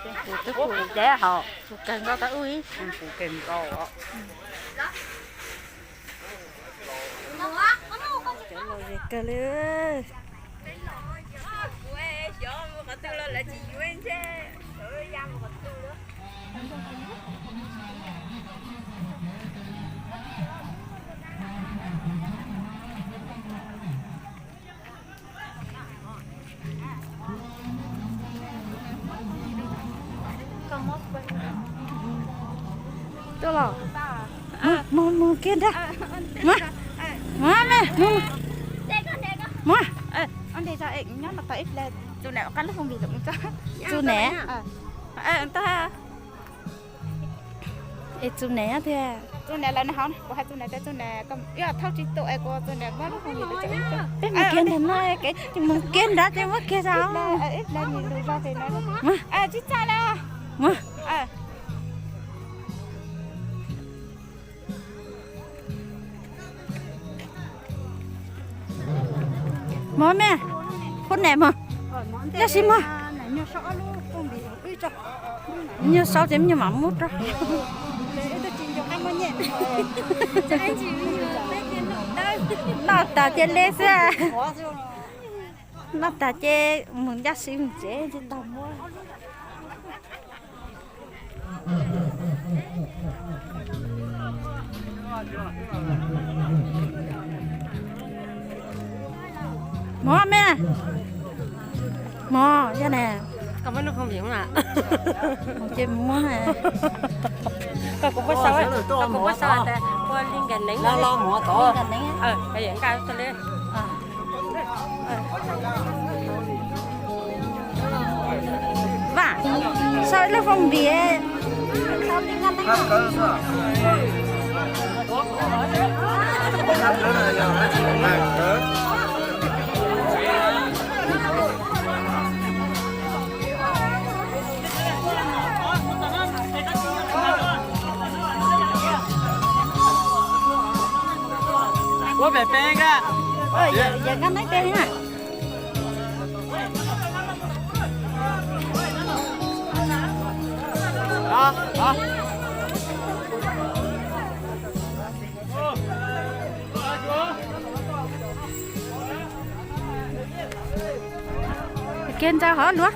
Tus twb pum teb hauv, pum kawg nkaus tau ub ib. Pum kawg nkaus. Cov los ze kawg li. Tuaj los. Mus, mus kiag nrag. Mus, mus, mus. Tus niam, es tus niam thiab. Tus niam lawv nws hauv, kuv hais tus niam tias tus niam yog thauj tsis tuaj es kuv tus niam muab lub hoo yim. Peb mus kiag ntawm no, kev mus kiag nrad ces muab kiag zog. Tsis txaj lawm. Mus. Mog me, phub niam mog, yaj siv mog. Nyuag sau ces me nyuam mam muab rau. Noj tas cia li xwb. Noj tas ces mus yaj siv mus tsev tsis tau muab. Mog me, mog yog ne. Ces muab, koj kuv puab sau, koj kuv puab sau tias ua li nkag neeb, nkag neeb. Vam, sau ib lub foom npias. Ua pem peb nka. Yawm nkaj neeb peb na. Kiag ntsa hov luag.